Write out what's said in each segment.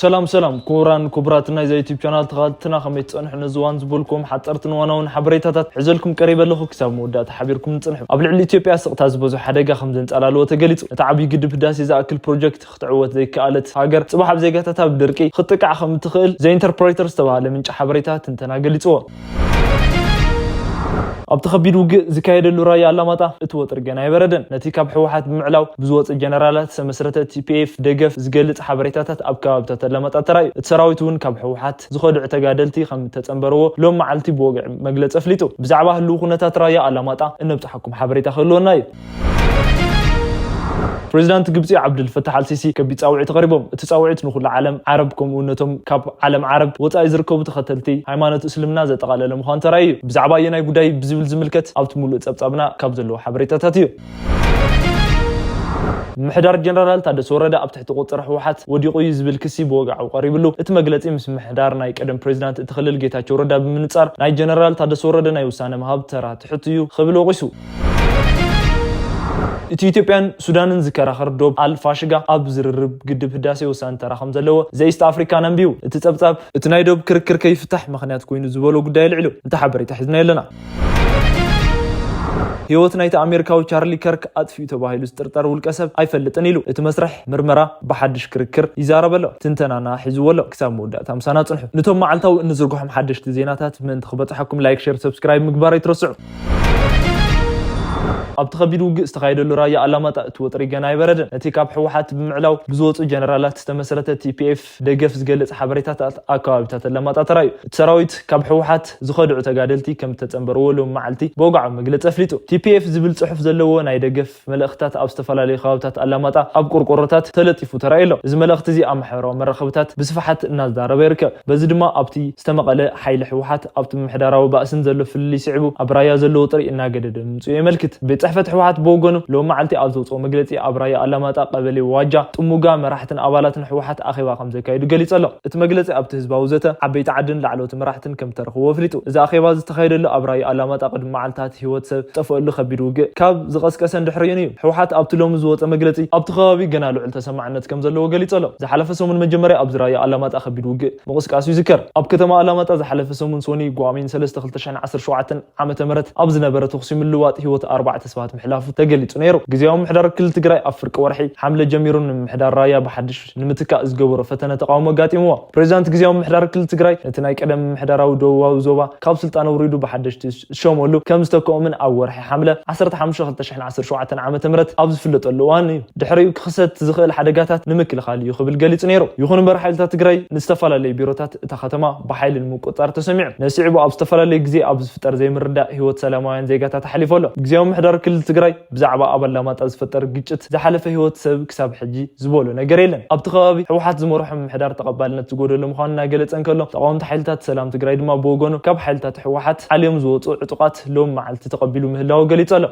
ሰላም ሰላም ክቡራን ክቡራት ናይዛ ዩቲብ ቻናል ተኸታተልትና፣ ከመይ ትጸንሑ? ነዚ እዋን ዝበልኩም ሓጸርትን ዋናውን ሓበሬታታት ሕዘልኩም ቀሪበ ኣለኹ። ክሳብ መወዳእታ ሓቢርኩም ንጽንሑ። ኣብ ልዕሊ ኢትዮጵያ ስቕታ ዝበዝሖ ሓደጋ ከም ዘንጸላለወ ተገሊጹ። እቲ ዓብዪ ግድብ ህዳሴ ዝኣክል ፕሮጀክት ክትዕወት ዘይከኣለት ሃገር፣ ጽባሕ ኣብ ዜጋታታ ብድርቂ ክትጥቃዕ ከም እትኽእል ዘ ኢንተርፕሬተር ዝተባህለ ምንጪ ሓበሬታ ትንተና ገሊጽዎ። ኣብቲ ከቢድ ውግእ ዝካየደሉ ራያ ኣላማጣ እቲ ወጥሪ ገና ኣይበረደን። ነቲ ካብ ህወሓት ብምዕላው ብዝወጽእ ጀነራላት ዝተመስረተ ቲ ፒ ኤፍ ደገፍ ዝገልጽ ሓበሬታታት ኣብ ከባብታት ኣላማጣ ተራእዩ። እቲ ሰራዊት እውን ካብ ህወሓት ዝኸድዑ ተጋደልቲ ከም ተጸንበርዎ ሎም መዓልቲ ብወግዒ መግለጺ ኣፍሊጡ። ብዛዕባ ህልው ኩነታት ራያ ኣላማጣ እነብጽሓኩም ሓበሬታ ክህልወና እዩ። ፕሬዚዳንት ግብጺ ዓብዱል ፈታሕ ኣልሲሲ ከቢድ ጻውዒት ኣቕሪቦም። እቲ ጻውዒት ንኹሉ ዓለም ዓረብ፣ ከምኡ እውን ነቶም ካብ ዓለም ዓረብ ወጻኢ ዝርከቡ ተኸተልቲ ሃይማኖት እስልምና ዘጠቓለለ ምዃኑ ተራእዩ እዩ። ብዛዕባ ኣየናይ ጉዳይ ብዝብል ዝምልከት ኣብቲ ሙሉእ ጸብጻብና ካብ ዘለዉ ሓበሬታታት እዩ። ምሕዳር ጀነራል ታደሰ ወረደ ኣብ ትሕቲ ቁጽሪ ህወሓት ወዲቑ እዩ ዝብል ክሲ ብወግዓዊ ቀሪብሉ። እቲ መግለጺ ምስ ምሕዳር ናይ ቀደም ፕሬዚዳንት እቲ ክልል ጌታቸው ረዳ ብምንጻር ናይ ጀነራል ታደሰ ወረደ ናይ ውሳነ ምሃብ ተራ ትሑት እዩ ክብል ወቒሱ። እቲ ኢትዮጵያን ሱዳንን ዝከራኸር ዶብ ኣል ፋሽጋ ኣብ ዝርርብ ግድብ ህዳሴ ወሳኒ ተራ ከም ዘለዎ ዘ ኢስት ኣፍሪካን ኣንቢቡ። እቲ ጸብጻብ እቲ ናይ ዶብ ክርክር ከይፍታሕ ምኽንያት ኮይኑ ዝበሎ ጉዳይ ኣልዒሉ እቲ ሓበሬታ ሒዝና ኣለና። ህይወት ናይቲ ኣሜሪካዊ ቻርሊ ከርክ ኣጥፊኡ ተባሂሉ ዝጥርጠር ውልቀ ሰብ ኣይፈልጥን ኢሉ። እቲ መስርሕ ምርመራ ብሓድሽ ክርክር ይዛረብ ኣሎ። ትንተናና ሒዝዎ ኣሎ። ክሳብ መወዳእታ ምሳና ጽንሑ። ነቶም መዓልታዊ እንዝርግሖም ሓደሽቲ ዜናታት ምእንቲ ክበጽሓኩም ላይክ፣ ሼር፣ ሰብስክራይብ ምግባር ኣይትረስዑ። ኣብቲ ከቢድ ውግእ ዝተኻየደሉ ራያ ኣላማጣ እቲ ወጥሪ ገና ኣይበረደን። ነቲ ካብ ህወሓት ብምዕላው ብዝወጹ ጀነራላት ዝተመስረተ ቲ ፒ ኤፍ ደገፍ ዝገልጽ ሓበሬታታት ኣብ ከባቢታት ኣላማጣ ተራእዩ። እቲ ሰራዊት ካብ ህወሓት ዝኸድዑ ተጋደልቲ ከም ዝተጸንበርዎ ሎም መዓልቲ ብወግዓዊ መግለጺ ኣፍሊጡ። ቲ ፒ ኤፍ ዝብል ጽሑፍ ዘለዎ ናይ ደገፍ መልእኽትታት ኣብ ዝተፈላለዩ ከባብታት ኣላማጣ ኣብ ቆርቆሮታት ተለጢፉ ተራእዩ ኣሎ። እዚ መልእኽቲ እዚ ኣብ ማሕበራዊ መራኸብታት ብስፍሓት እናዛረበ ይርከብ። በዚ ድማ ኣብቲ ዝተመቐለ ሓይሊ ህወሓት ኣብቲ ምምሕዳራዊ ባእስን ዘሎ ፍልልይ ስዒቡ ኣብ ራያ ዘሎ ወጥሪ እናገደደ ምምፅኡ የመልክት። ቤት ጽሕፈት ህወሓት ብወገኑ ሎም መዓልቲ ኣብ ዘውፅኦ መግለፂ ኣብ ራያ ኣላማጣ ቀበሌ ዋጃ ጥሙጋ መራሕትን ኣባላትን ህወሓት ኣኼባ ከም ዘካየዱ ገሊጹ ኣሎ። እቲ መግለጺ ኣብቲ ህዝባዊ ዘተ ዓበይቲ ዓድን ላዕለዎት መራሕትን ከም ተረኽቦ ኣፍሊጡ። እዚ ኣኼባ ዝተኻየደሉ ኣብ ራያ ኣላማጣ ቅድሚ መዓልታት ህይወት ሰብ ዝጠፍአሉ ከቢድ ውግእ ካብ ዝቐስቀሰን ድሕሪኡን እዩ። ህወሓት ኣብቲ ሎሚ ዝወፀ መግለፂ ኣብቲ ከባቢ ገና ልዑል ተሰማዕነት ከም ዘለዎ ገሊጹ ኣሎ። ዝሓለፈ ሰሙን መጀመርያ ኣብዚ ራያ ኣላማጣ ከቢድ ውግእ ምቕስቃሱ ይዝከር። ኣብ ከተማ ኣላማጣ ዝሓለፈ ሰሙን ሶኒ ጓሚን ሰለስተ ክልተ ሽሕን ዓሰርተ ሸውዓተን ዓመተ ምህረት ኣብ ዝነበረ ተኹሲ ምልዋጥ ህይወት ኣርባዕተ ሰባት ምሕላፉ ተገሊጹ ነይሩ። ግዝያዊ ምምሕዳር ክልል ትግራይ ኣብ ፍርቂ ወርሒ ሓምለ ጀሚሩ ንምምሕዳር ራያ ብሓድሽ ንምትካእ ዝገበሮ ፈተነ ተቃውሞ ኣጋጢምዎ። ፕሬዚዳንት ግዝያዊ ምምሕዳር ክልል ትግራይ ነቲ ናይ ቀደም ምምሕዳራዊ ደቡባዊ ዞባ ካብ ስልጣን ኣውሪዱ ብሓደሽቲ ዝሸመሉ ከም ዝተክኦምን ኣብ ወርሒ ሓምለ ዓሰርተ ሓሙሽተ ክልተ ሽሕን ዓሰርተ ሸውዓተን ዓመተ ምህረት ኣብ ዝፍለጠሉ እዋን እዩ። ድሕሪኡ ክኽሰት ዝኽእል ሓደጋታት ንምክልኻል እዩ ክብል ገሊጹ ነይሩ። ይኹን እምበር ሓይልታት ትግራይ ንዝተፈላለዩ ቢሮታት እታ ከተማ ብሓይሊ ንምቁጽጻር ተሰሚዑ። ነስዒቡ ኣብ ዝተፈላለዩ ግዜ ኣብ ዝፍጠር ዘይምርዳእ ህይወት ሰላማውያን ዜጋታት ኣሕሊፉ ኣሎ። ግዝያዊ ምምሕዳር ክልል ትግራይ ብዛዕባ ኣብ ኣላማጣ ዝፈጠር ግጭት ዝሓለፈ ህይወት ሰብ ክሳብ ሕጂ ዝበሎ ነገር የለን። ኣብቲ ከባቢ ህወሓት ዝመርሖ ምምሕዳር ተቐባልነት ዝጎደሎ ምዃኑ እናገለጸ እንከሎ፣ ተቓወምቲ ሓይልታት ሰላም ትግራይ ድማ ብወገኑ ካብ ሓይልታት ህወሓት ዓልዮም ዝወፁ ዕጡቓት ሎም መዓልቲ ተቐቢሉ ምህላው ገሊጹ ኣሎ።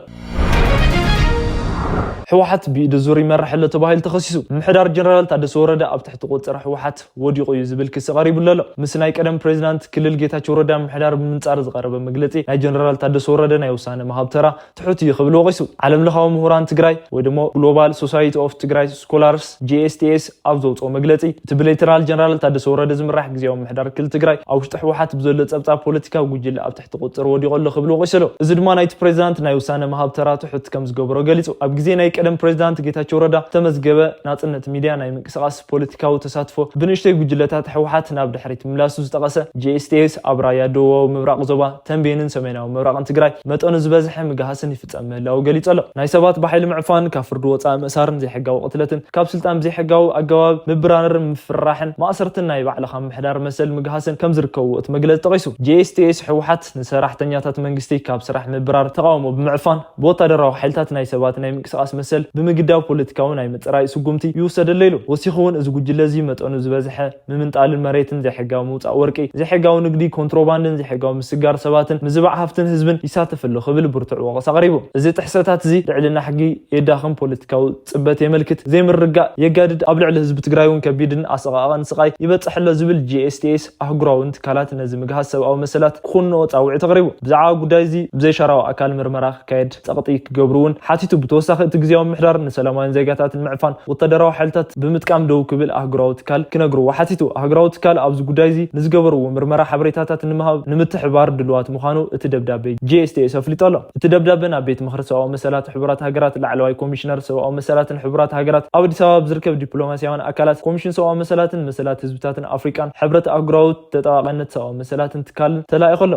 ህወሓት ብኢድ ዙር ይመራሕ ኣሎ ተባሂሉ ተኸሲሱ። ምምሕዳር ጀነራል ታደሰ ወረደ ኣብ ትሕቲ ቁፅሪ ህወሓት ወዲቑ እዩ ዝብል ክሲ ቀሪቡሉ ኣሎ። ምስ ናይ ቀደም ፕሬዚዳንት ክልል ጌታቸው ረዳ ምምሕዳር ብምንጻር ዝቐረበ መግለጺ ናይ ጀነራል ታደሰ ወረደ ናይ ውሳነ ምሃብ ተራ ትሑት እዩ ክብል ወቒሱ። ዓለም ለኻዊ ምሁራን ትግራይ ወይ ድማ ግሎባል ሶሳይቲ ኦፍ ትግራይ ስኮላርስ ጂ ኤስ ቲ ኤስ ኣብ ዘውፅኦ መግለፂ፣ እቲ ብሌተናል ጀነራል ታደሰ ወረደ ዝምራሕ ግዝያዊ ምምሕዳር ክልል ትግራይ ኣብ ውሽጢ ህወሓት ብዘሎ ጸብጻብ ፖለቲካዊ ጉጅለ ኣብ ትሕቲ ቁፅር ወዲቑ ኣሎ ክብል ወቒሱ ኣሎ። እዚ ድማ ናይቲ ፕሬዚዳንት ናይ ውሳነ ምሃብ ተራ ትሑት ከም ዝገበሮ ገሊጹ። ኣብ ግዜ ናይ ቀደም ፕሬዚዳንት ጌታቸው ረዳ ዝተመዝገበ ናጽነት ሚድያ ናይ ምንቅስቓስ ፖለቲካዊ ተሳትፎ ብንእሽተይ ጉጅለታት ህወሓት ናብ ድሕሪት ምምላሱ ዝጠቐሰ ጂ ኤስ ቲ ኤስ ኣብ ራያ ደቡባዊ ምብራቕ ዞባ ተንቤንን ሰሜናዊ ምብራቕን ትግራይ መጠኑ ዝበዝሐ ምግሃስን ይፍጸም ምህላው ገሊጹ ኣሎ። ናይ ሰባት ብሓይሊ ምዕፋን፣ ካብ ፍርዲ ወጻኢ ምእሳርን ዘይሕጋዊ ቅትለትን፣ ካብ ስልጣን ብዘይሕጋዊ ኣገባብ ምብራርን ምፍርራሕን፣ ማእሰርትን ናይ ባዕልኻ ምምሕዳር መሰል ምግሃስን ከም ዝርከብዎ እቲ መግለጺ ጠቒሱ። ጂ ኤስ ቲ ኤስ ህወሓት ንሰራሕተኛታት መንግስቲ ካብ ስራሕ ምብራር፣ ተቓውሞ ብምዕፋን፣ ብወታደራዊ ሓይልታት ናይ ሰባት ናይ ምንቅስቓስ መሰል ብምግዳብ ፖለቲካዊ ናይ ምጽራይ ስጉምቲ ይውሰደሉ ኢሉ። ወሲኹ እውን እዚ ጉጅለ እዚ መጠኑ ዝበዝሐ ምምንጣልን መሬትን፣ ዘይሕጋዊ ምውጻእ ወርቂ፣ ዘይሕጋዊ ንግዲ፣ ኮንትሮባንድን ዘይሕጋዊ ምስጋር ሰባትን ምዝባዕ ሃፍትን ህዝብን ይሳተፍ ኣሎ ክብል ብርቱዕ ወቐሳ ኣቕሪቡ። እዚ ጥሕሰታት እዚ ልዕልና ሕጊ የዳኽም፣ ፖለቲካዊ ጽበት የመልክት፣ ዘይምርግጋእ የጋድድ፣ ኣብ ልዕሊ ህዝቢ ትግራይ እውን ከቢድን ኣሰቓቕን ስቓይ ይበጽሕ ኣሎ ዝብል ጂ ኤስ ቲ ኤስ ኣህጉራውን ትካላት ነዚ ምግሃስ ሰብኣዊ መሰላት ክኹንንኦ ጻውዒት ኣቕሪቡ። ብዛዕባ ጉዳይ እዚ ብዘይሻራዊ ኣካል ምርመራ ክካየድ ጸቕጢ ክገብሩ እውን ሓቲቱ። ብተወሳኺ እቲ ግዜ ምምሕዳር ንሰላማውያን ዜጋታት ንምዕፋን ወታደራዊ ሓይልታት ብምጥቃም ደው ክብል ኣህጉራዊ ትካል ክነግርዎ ሓቲቱ። ኣህጉራዊ ትካል ኣብዚ ጉዳይ እዚ ንዝገበርዎ ምርመራ ሓበሬታታት ንምሃብ ንምትሕባር ድልዋት ምዃኑ እቲ ደብዳቤ ጂ ኤስ ቲ ኤስ ኣፍሊጡ ኣሎ። እቲ ደብዳበ ናብ ቤት ምኽሪ ሰብኣዊ መሰላት ሕቡራት ሃገራት፣ ላዕለዋይ ኮሚሽነር ሰብኣዊ መሰላትን ሕቡራት ሃገራት፣ ኣብ ኣዲስ ኣበባ ብዝርከብ ዲፕሎማሲያውያን ኣካላት ኮሚሽን ሰብኣዊ መሰላትን መሰላት ህዝብታትን ኣፍሪቃን ሕብረት ኣህጉራዊ ተጠባቐነት ሰብኣዊ መሰላትን ትካልን ተላኢኹ ኣሎ።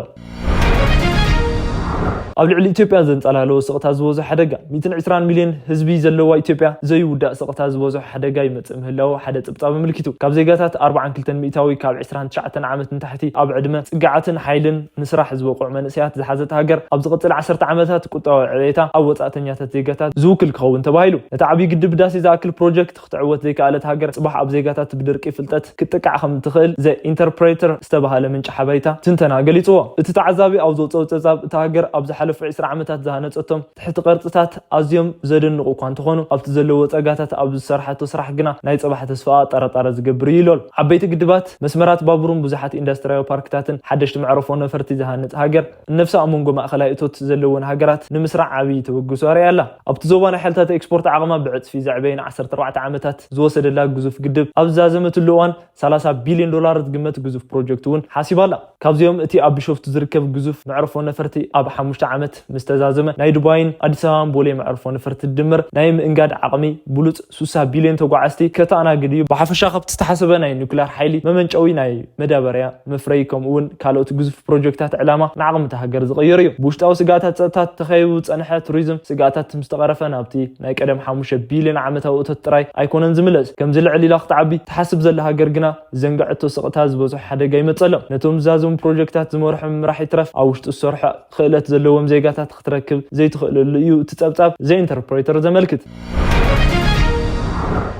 ኣብ ልዕሊ ኢትዮጵያ ዘንጸላለወ ስቕታ ዝበዝሖ ሓደጋ፣ ሚእትን ዕስራን ሚልዮን ህዝቢ ዘለዋ ኢትዮጵያ ዘይውዳእ ስቕታ ዝበዝሖ ሓደጋ ይመጽእ ምህላዉ ሓደ ጽብጻብ ኣመልኪቱ። ካብ ዜጋታት ኣርባዓን ክልተን ሚእታዊ ካብ ዕስራን ትሽዓተን ዓመት ንታሕቲ ኣብ ዕድመ ጽግዓትን ሓይልን ንስራሕ ዝበቕዑ መንእሰያት ዝሓዘት ሃገር፣ ኣብ ዝቕጽል ዓሰርተ ዓመታት ቁጠባዊ ዕቤታ ኣብ ወጻእተኛታት ዜጋታት ዝውክል ክኸውን ተባሂሉ። ነቲ ዓብዪ ግድብ ህዳሴ ዝኣክል ፕሮጀክት ክትዕወት ዘይከኣለት ሃገር፣ ጽባሕ ኣብ ዜጋታት ብድርቂ ፍልጠት ክትጥቃዕ ከም ትኽእል ዘ ኢንተርፕሬተር ዝተባህለ ምንጪ ሓበሬታ ትንተና ገሊጽዎ። እቲ ተዓዛቢ ኣብ ዘውጽኦ ጸብጻብ፣ እታ ሃገር ኣብ ዝሓለፉ ዕስራ ዓመታት ዝሃነጸቶም ትሕቲ ቅርጽታት ኣዝዮም ዘደንቑ እኳ እንተኾኑ፣ ኣብቲ ዘለዎ ጸጋታት ኣብ ዝሰርሓቶ ስራሕ ግና ናይ ጽባሕ ተስፋኣ ጠረጣረ ዝገብር እዩ ኢሉ ኣሎ። ዓበይቲ ግድባት፣ መስመራት ባቡርን ብዙሓት ኢንዱስትርያዊ ፓርክታትን ሓደሽቲ መዕረፎ ነፈርቲ ዝሃንጽ ሃገር፣ ነፍሲ ኣብ መንጎ ማእኸላይ እቶት ዘለወን ሃገራት ንምስራዕ ዓብዪ ተበግሶ ኣርእያ ኣላ። ኣብቲ ዞባ ናይ ሓይልታት ኤክስፖርት ዓቕማ ብዕጽፊ ዘዕበየን ዓሰርተ ኣርባዕተ ዓመታት ዝወሰደላ ግዙፍ ግድብ ኣብ ዝዛዘመትሉ እዋን ሰላሳ ቢልዮን ዶላር ዝግመት ግዙፍ ፕሮጀክት እውን ሓሲባ ኣላ። ካብዚኦም እቲ ኣብ ቢሾፍቱ ዝርከብ ግዙፍ መዕርፎ ነፈርቲ ኣብ ሓሙሽተ ዓመት ምስ ተዛዘመ ናይ ዱባይን ኣዲስ ኣበባን ቦሌ መዕርፎ ነፈርቲ ድምር ናይ ምእንጋድ ዓቕሚ ብሉጽ ስሳ ቢልዮን ተጓዓዝቲ ከተኣናግድ እዩ። ብሓፈሻ ካብቲ ዝተሓሰበ ናይ ኒኩሊየር ሓይሊ መመንጨዊ ናይ መዳበርያ መፍረይ ከምኡ እውን ካልኦት ግዙፍ ፕሮጀክታት ዕላማ ንዓቕሚ እታ ሃገር ዝቕይር እዩ። ብውሽጣዊ ስግኣታት ጸጥታ ተኸቢቡ ዝጸንሐ ቱሪዝም ስግኣታት ምስ ተቐረፈ ናብቲ ናይ ቀደም ሓሙሽተ ቢልዮን ዓመታዊ እቶት ጥራይ ኣይኮነን ዝምለስ። ከምዚ ልዕል ኢላ ክትዓቢ ትሓስብ ዘላ ሃገር ግና ዘንግዐቶ ስቕታ ዝበዝሖ ሓደጋ ይመጸሎም። ነቶም ዝዛዘሙ ፕሮጀክታት ዝመርሑ ምምራሕ ይትረፍ ኣብ ውሽጢ ዝሰርሖ ክእለት ዘለዎም ዜጋታት ክትረክብ ዘይትኽእለሉ እዩ እቲ ጸብጻብ ዘ ኢንተርፕሬተር ዘመልክት።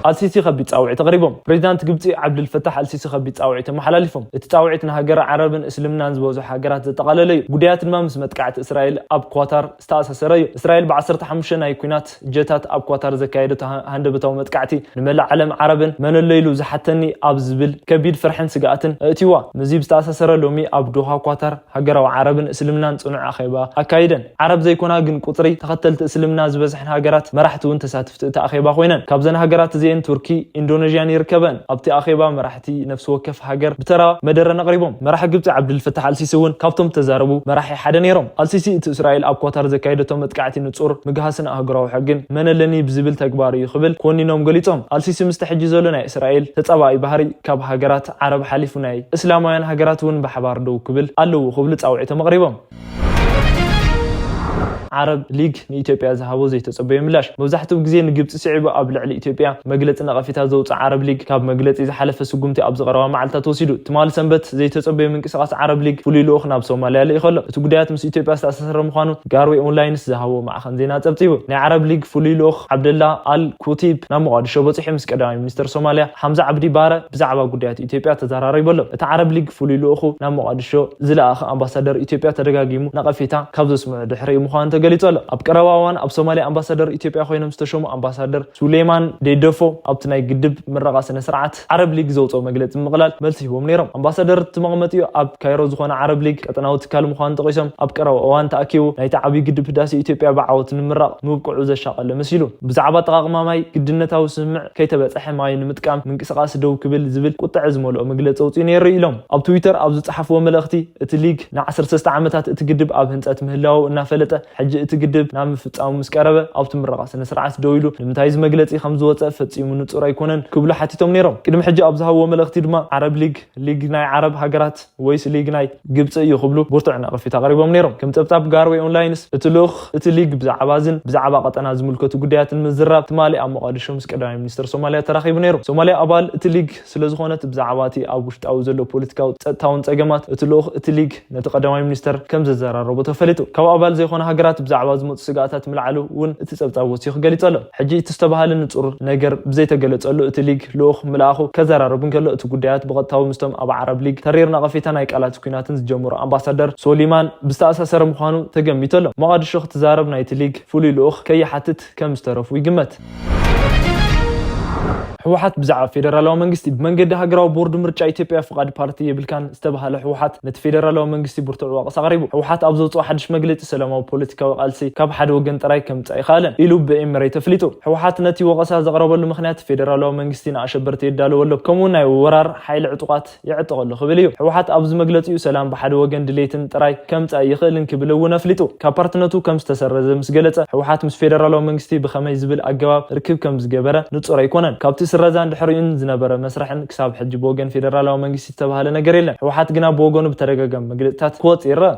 ኣልሲሲ ከቢድ ጻውዒት ኣቕሪቦም። ፕሬዚዳንት ግብጺ ዓብዱልፈታሕ ኣልሲሲ ከቢድ ጻውዒት ኣመሓላሊፎም። እቲ ጻውዒት ንሃገር ዓረብን እስልምናን ዝበዝሖ ሃገራት ዘጠቓለለ እዩ። ጉዳያት ድማ ምስ መጥቃዕቲ እስራኤል ኣብ ኳታር ዝተኣሳሰረ እዩ። እስራኤል ብዓሰርተ ሓሙሽተ ናይ ኲናት ጀታት ኣብ ኳታር ዘካየደቶ ሃ-፣ ሃንደበታዊ መጥቃዕቲ ንመላእ ዓለም ዓረብን መን ኣሎ ኢሉ ዝሓተኒ ኣብ ዝብል ከቢድ ፍርሕን ስግኣትን ኣእትይዋ። ምስዚ ብዝተኣሳሰረ ሎሚ ኣብ ዶሃ ኳታር ሃገራዊ ዓረብን እስልምናን ጽኑዕ ኣኼባ ኣካይደን። ዓረብ ዘይኮና ግን ቁጽሪ ተኸተልቲ እስልምና ዝበዝሐን ሃገራት መራሕቲ እውን ተሳትፍቲ እቲ ኣኼባ ኮይነን። ካብዘን ሃገራት እዚኤን ቱርኪ፣ ኢንዶኔዥያን ይርከበን። ኣብቲ ኣኼባ መራሕቲ ነፍሲ ወከፍ ሃገር ብተራ መደረን ኣቕሪቦም። መራሒ ግብጺ ዓብዱልፈታሕ ኣልሲሲ እውን ካብቶም ተዛረቡ መራሒ ሓደ ነይሮም። ኣልሲሲ እቲ እስራኤል ኣብ ኳታር ዘካየደቶ መጥቃዕቲ ንጹር ምግሃስን ኣህጉራዊ ሕግን መን ኣለኒ ብዝብል ተግባር እዩ ክብል ኮኒኖም ገሊጾም። ኣልሲሲ ምስቲ ሕጂ ዘሎ ናይ እስራኤል ተጻባኢ ባህሪ ካብ ሃገራት ዓረብ ሓሊፉ ናይ እስላማውያን ሃገራት እውን ብሓባር ደው ክብል ኣለዎ ክብሉ ጻውዒቶም ኣቕሪቦም። ዓረብ ሊግ ንኢትዮጵያ ዝሃቦ ዘይተጸበየ ምላሽ። መብዛሕትኡ ግዜ ንግብጺ ስዒቡ ኣብ ልዕሊ ኢትዮጵያ መግለጺ ነቐፌታ ዘውጽእ ዓረብ ሊግ ካብ መግለጺ ዝሓለፈ ስጉምቲ ኣብዚ ቀረባ መዓልታት ወሲዱ። ትማሊ ሰንበት ዘይተጸበየ ምንቅስቓስ ዓረብ ሊግ ፍሉይ ልኡኽ ናብ ሶማልያ ልኢኹ ኣሎ። እቲ ጉዳያት ምስ ኢትዮጵያ ዝተኣሳሰረ ምዃኑ ጋርዌ ኦንላይንስ ዝሃቦ ማዕኸን ዜና ጸብጺቡ። ናይ ዓረብ ሊግ ፍሉይ ልኡኽ ዓብደላ ኣል ኩቲብ ናብ ሞቓዲሾ በጺሑ ምስ ቀዳማይ ሚኒስትር ሶማልያ ሓምዛ ዓብዲ ባረ ብዛዕባ ጉዳያት ኢትዮጵያ ተዘራሪቡ ኣሎ። እቲ ዓረብ ሊግ ፍሉይ ልኡኹ ናብ ሞቓዲሾ ዝለኣኸ ኣምባሳደር ኢትዮጵያ ተደጋጊሙ ነቐፌታ ካብ ዘስምዑ ድሕሪ ምዃኑ ተገሊጹ ኣሎ። ኣብ ቀረባ እዋን ኣብ ሶማልያ ኣምባሳደር ኢትዮጵያ ኮይኖም ዝተሸሙ ኣምባሳደር ሱሌማን ዴደፎ ኣብቲ ናይ ግድብ ምረቓ ስነ ስርዓት ዓረብ ሊግ ዘውፅኦ መግለፂ ብምቕላል መልሲ ሂቦም ነይሮም። ኣምባሳደር እቲ መቐመጢኡ ኣብ ካይሮ ዝኾነ ዓረብ ሊግ ቀጠናዊ ትካል ምዃኑ ጠቒሶም ኣብ ቀረባ እዋን ተኣኪቡ ናይቲ ዓብዪ ግድብ ህዳሴ ኢትዮጵያ ብዓወት ንምምራቕ ምብቅዑ ዘሻቐለ መሲሉ። ብዛዕባ ኣጠቓቕማ ማይ ግድነታዊ ስምምዕ ከይተበፀሐ ማይ ንምጥቃም ምንቅስቓስ ደው ክብል ዝብል ቁጥዐ ዝመልኦ መግለፂ ኣውፂኡ ነይሩ ኢሎም። ኣብ ትዊተር ኣብ ዝፀሓፍዎ መልእኽቲ እቲ ሊግ ንዓሰርተ ሰለስተ ዓመታት እቲ ግድብ ኣብ ህንፀት ምህላዉ እናፈለጠ ሕጂ እቲ ግድብ ናብ ምፍፃሙ ምስ ቀረበ ኣብቲ ምረቓ ስነ ስርዓት ደው ኢሉ ንምንታይ እዚ መግለፂ ከም ዝወፀ ፈፂሙ ንፁር ኣይኮነን ክብሉ ሓቲቶም ነይሮም። ቅድሚ ሕጂ ኣብ ዝሃብዎ መልእኽቲ ድማ ዓረብ ሊግ ሊግ ናይ ዓረብ ሃገራት ወይስ ሊግ ናይ ግብፂ እዩ ክብሉ ብርቱዕ ነቐፌታ ኣቕሪቦም ነይሮም። ከም ፀብፃብ ጋርዌ ኦንላይንስ እቲ ልኡኽ እቲ ሊግ ብዛዕባ እዝን ብዛዕባ ቀጠና ዝምልከቱ ጉዳያትን ምዝራብ ትማሊ ኣብ ሞቓዲሾ ምስ ቀዳማይ ሚኒስትር ሶማልያ ተራኺቡ ነይሩ። ሶማልያ ኣባል እቲ ሊግ ስለ ዝኾነት ብዛዕባ እቲ ኣብ ውሽጣዊ ዘሎ ፖለቲካዊ ጸጥታውን ጸገማት እቲ ልኡኽ እቲ ሊግ ነቲ ቀዳማይ ሚኒስተር ከም ዘዘራረቦ ተፈሊጡ። ካብ ኣባል ዘይኮና ሃገራት ብዛዕባ ዝመጹ ስግኣታት ምልዓሉ እውን እቲ ጸብጻብ ወሲኹ ገሊጹ ኣሎ። ሕጂ እቲ ዝተባህለ ንጹር ነገር ብዘይተገለጸሉ እቲ ሊግ ልኡኽ ምልኣኹ ከዘራርብ እንከሎ እቲ ጉዳያት ብቐጥታዊ ምስቶም ኣብ ዓረብ ሊግ ተሪር ነቐፌታ ናይ ቃላት ኲናትን ዝጀመሩ ኣምባሳደር ሶሊማን ብዝተኣሳሰረ ምዃኑ ተገሚቱ ኣሎ። ሞቓዲሾ ክትዛረብ ናይቲ ሊግ ፍሉይ ልኡኽ ከይሓትት ከም ዝተረፉ ይግመት። ህወሓት ብዛዕባ ፌደራላዊ መንግስቲ ብመንገዲ ሃገራዊ ቦርድ ምርጫ ኢትዮጵያ ፍቓድ ፓርቲ የብልካን ዝተባህለ ህወሓት ነቲ ፌደራላዊ መንግስቲ ብርቱዕ ወቐሳ ኣቕሪቡ። ህወሓት ኣብ ዘውፅኦ ሓድሽ መግለፂ ሰላማዊ ፖለቲካዊ ቃልሲ ካብ ሓደ ወገን ጥራይ ከምፃእ ይኽኣለን ኢሉ ብኤምሬት ኣፍሊጡ። ህወሓት ነቲ ወቐሳ ዘቕረበሉ ምኽንያት ፌደራላዊ መንግስቲ ንኣሸበርቲ የዳልወሎም ከምኡ ናይ ወራር ሓይሊ ዕጡቓት ይዕጥቐሉ ክብል እዩ። ህወሓት ኣብዚ መግለፂኡ ሰላም ብሓደ ወገን ድሌትን ጥራይ ከምፃእ ይኽእልን ክብል እውን ኣፍሊጡ። ካብ ፓርትነቱ ከም ዝተሰረዘ ምስ ገለፀ ህወሓት ምስ ፌደራላዊ መንግስቲ ብኸመይ ዝብል ኣገባብ ርክብ ከም ዝገበረ ንፁር ኣይኮነን። ካብቲ ስረዛን ድሕሪኡን ዝነበረ መስርሕን ክሳብ ሕጂ ብወገን ፌደራላዊ መንግስቲ ዝተባህለ ነገር የለን። ህወሓት ግና ብወገኑ ብተደጋጋሚ መግለፅታት ክወፅእ ይረአ።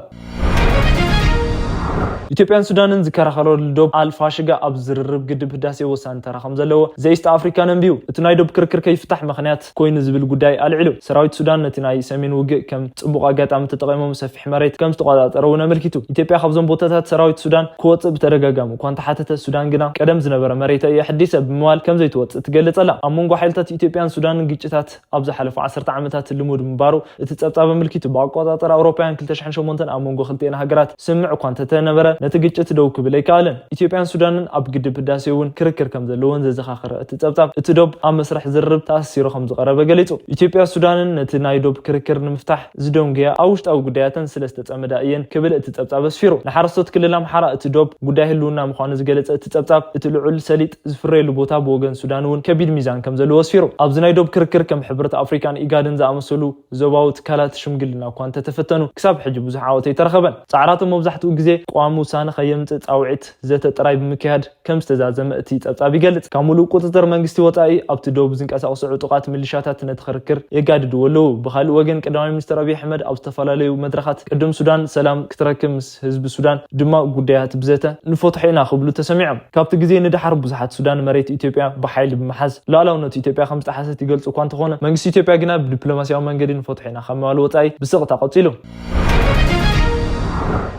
ኢትዮጵያን ሱዳንን ዝከራኸረሉ ዶብ ኣልፋሽጋ ኣብ ዝርርብ ግድብ ህዳሴ ወሳኒ ተራ ከም ዘለዎ ዘኢስት ኣፍሪካ ነንቢዩ። እቲ ናይ ዶብ ክርክር ከይፍታሕ ምኽንያት ኮይኑ ዝብል ጉዳይ ኣልዒሉ። ሰራዊት ሱዳን ነቲ ናይ ሰሜን ውግእ ከም ፅቡቕ ኣጋጣሚ ተጠቒሞም ሰፊሕ መሬት ከም ዝተቆፃፀረ እውን ኣመልኪቱ። ኢትዮጵያ ካብዞም ቦታታት ሰራዊት ሱዳን ክወፅእ ብተደጋጋሚ እኳ እንተሓተተ ሱዳን ግና ቀደም ዝነበረ መሬተ እየ ሕዲሰ ብምባል ከም ዘይትወፅእ ትገልፅ ኣላ። ኣብ መንጎ ሓይልታት ኢትዮጵያን ሱዳንን ግጭታት ኣብ ዝሓለፉ ዓሰርተ ዓመታት ልሙድ ምንባሩ እቲ ጸብጻብ ኣመልኪቱ። ብኣቆጻጽራ ኣውሮፓውያን ክልተ ሽሕን ሸሞንተን ኣብ መንጎ ክልቲኤን ሃገራት ስምምዕ እኳ እንተተነበረ ነቲ ግጭት ደው ክብል ኣይከኣለን። ኢትዮጵያን ሱዳንን ኣብ ግድብ ህዳሴ እውን ክርክር ከም ዘለወን ዘዘኻኸረ እቲ ጸብጻብ እቲ ዶብ ኣብ መስርሕ ዝርርብ ተኣሲሩ ከም ዝቐረበ ገሊጹ። ኢትዮጵያ ሱዳንን ነቲ ናይ ዶብ ክርክር ንምፍታሕ ዝደንጉያ ኣብ ውሽጣዊ ጉዳያተን ስለ ዝተጸመዳ እየን ክብል እቲ ጸብጻብ ኣስፊሩ። ንሓረስቶት ክልል ኣምሓራ እቲ ዶብ ጉዳይ ህልውና ምዃኑ ዝገለጸ እቲ ጸብጻብ እቲ ልዑል ሰሊጥ ዝፍረየሉ ቦታ ብወገን ሱዳን እውን ከቢድ ሚዛን ከም ዘለዎ ኣስፊሩ። ኣብዚ ናይ ዶብ ክርክር ከም ሕብረት ኣፍሪካን ኢጋድን ዝኣመሰሉ ዞባዊ ትካላት ሽምግልና እኳ እንተተፈተኑ ክሳብ ሕጂ ብዙሕ ዓወት ኣይተረኸበን። ጻዕራቶም መብዛሕትኡ ግዜ ቀዋሚ ውሳነ ከየምጽእ ጻውዒት ዘተ ጥራይ ብምክያድ ከም ዝተዛዘመ እቲ ጸብጻብ ይገልጽ። ካብ ምሉእ ቁጽጽር መንግስቲ ወጻኢ ኣብቲ ዶብ ዝንቀሳቐሱ ዕጡቓት ምልሻታት ነቲ ክርክር የጋድድዎ ኣለዉ። ብኻልእ ወገን ቀዳማይ ሚኒስትር ኣብይ ኣሕመድ ኣብ ዝተፈላለዩ መድረኻት ቅድም ሱዳን ሰላም ክትረክብ ምስ ህዝቢ ሱዳን ድማ ጉዳያት ብዘተ ንፈትሖ ኢና ክብሉ ተሰሚዖም። ካብቲ ግዜ ንደሓር ብዙሓት ሱዳን መሬት ኢትዮጵያ ብሓይሊ ብምሓዝ ሉዓላውነት ኢትዮጵያ ከም ዝጠሓሰት ይገልጹ እኳ እንተኾነ መንግስቲ ኢትዮጵያ ግና ብዲፕሎማሲያዊ መንገዲ ንፈትሖ ኢና ካብ ምባል ወጻኢ ብስቕታ ቀጺሉ።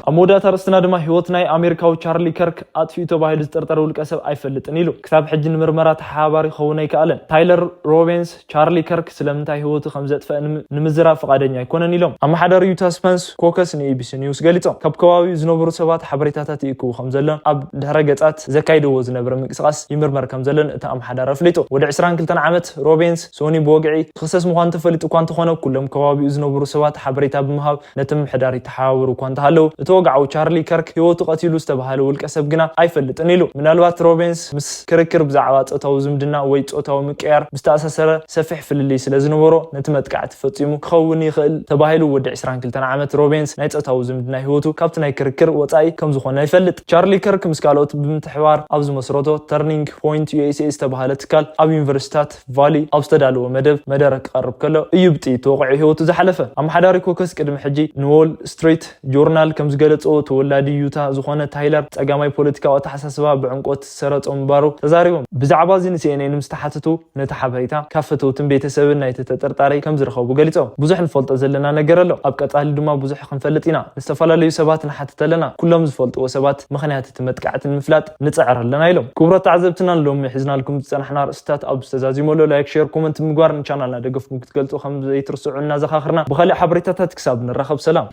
ኣብ መወዳእታ ርእስትና ድማ ህይወት ናይ ኣሜሪካዊ ቻርሊ ከርክ ኣጥፊኡ ተባሂሉ ዝጥርጠር ውልቀ ሰብ ኣይፈልጥን ኢሉ። ክሳብ ሕጂ ንምርመራ ተሓባሪ ክኸውን ኣይከኣለን። ታይለር ሮቤንስ ቻርሊ ከርክ ስለምንታይ ህይወቱ ከም ዘጥፈአ ንምዝራብ ፍቓደኛ ኣይኮነን ኢሎም ኣመሓዳሪ ዩታ ስፐንስ ኮከስ ንኤቢሲ ኒውስ ገሊጾም። ካብ ከባቢኡ ዝነበሩ ሰባት ሓበሬታታት ይእክቡ ከም ዘሎን ኣብ ድሕረ ገጻት ዘካይድዎ ዝነበረ ምንቅስቓስ ይምርመር ከም ዘሎን እቲ ኣመሓዳሪ ኣፍሊጡ። ወዲ ዕስራን ክልተን ዓመት ሮቤንስ ሶኒ ብወግዒ ክኽሰስ ምዃኑ ተፈሊጡ እኳ እንተኾነ ኩሎም ከባቢኡ ዝነበሩ ሰባት ሓበሬታ ብምሃብ ነቲ ምምሕዳር ይተሓባበሩ እኳ እንተሃለዉ እቲ ወግዓዊ ቻርሊ ከርክ ህይወቱ ቀቲሉ ዝተባሃለ ውልቀ ሰብ ግና ኣይፈልጥን ኢሉ። ምናልባት ሮቤንስ ምስ ክርክር ብዛዕባ ጾታዊ ዝምድና ወይ ጾታዊ ምቅያር ብዝተኣሳሰረ ሰፊሕ ፍልልይ ስለ ዝነበሮ ነቲ መጥቃዕቲ ፈጺሙ ክኸውን ይኽእል ተባሂሉ። ወዲ ዕስራን ክልተን ዓመት ሮቤንስ ናይ ጾታዊ ዝምድና ህይወቱ ካብቲ ናይ ክርክር ወጻኢ ከም ዝኾነ ይፈልጥ። ቻርሊ ከርክ ምስ ካልኦት ብምትሕባር ኣብ ዝመስረቶ ተርኒንግ ፖይንት ዩ ኤስ ኤ ዝተባሃለ ትካል ኣብ ዩኒቨርሲታት ቫሊ ኣብ ዝተዳለወ መደብ መደረ ክቐርብ ከሎ እዩ ብጥይት ተወቒዑ ህይወቱ ዝሓለፈ። ኣመሓዳሪ ኮከስ ቅድሚ ሕጂ ንዎል ስትሪት ጆርናል ከም ዝገለጸዎ ተወላዲ ዩታ ዝኾነ ታይለር ጸጋማይ ፖለቲካዊ ኣተሓሳስባ ብዕምቆት ዝሰረጾ ምንባሩ ተዛሪቦም። ብዛዕባ እዚ ንሲኤንኤን ምስ ተሓተቱ ነቲ ሓበሬታ ካብ ፈተውትን ቤተሰብን ናይቲ ተጠርጣሪ ከም ዝረኸቡ ገሊጾም። ብዙሕ ንፈልጦ ዘለና ነገር ኣሎ። ኣብ ቀጻሊ ድማ ብዙሕ ክንፈልጥ ኢና። ንዝተፈላለዩ ሰባት ንሓትት ኣለና። ኩሎም ዝፈልጥዎ ሰባት ምኽንያት እቲ መጥቃዕቲ ንምፍላጥ ንጽዕር ኣለና ኢሎም። ክቡራት ተዓዘብትና ንሎሚ ሒዝናልኩም ዝጸናሕና ርእስታት ኣብዚ ተዛዚሙ ኣሎ። ላይክ፣ ሼር፣ ኮመንት ምግባር ንቻናልና ደገፍኩም ክትገልጹ ከም ዘይትርስዑ እናዘኻኽርና ብኻልእ ሓበሬታታት ክሳብ ንራኸብ ሰላም።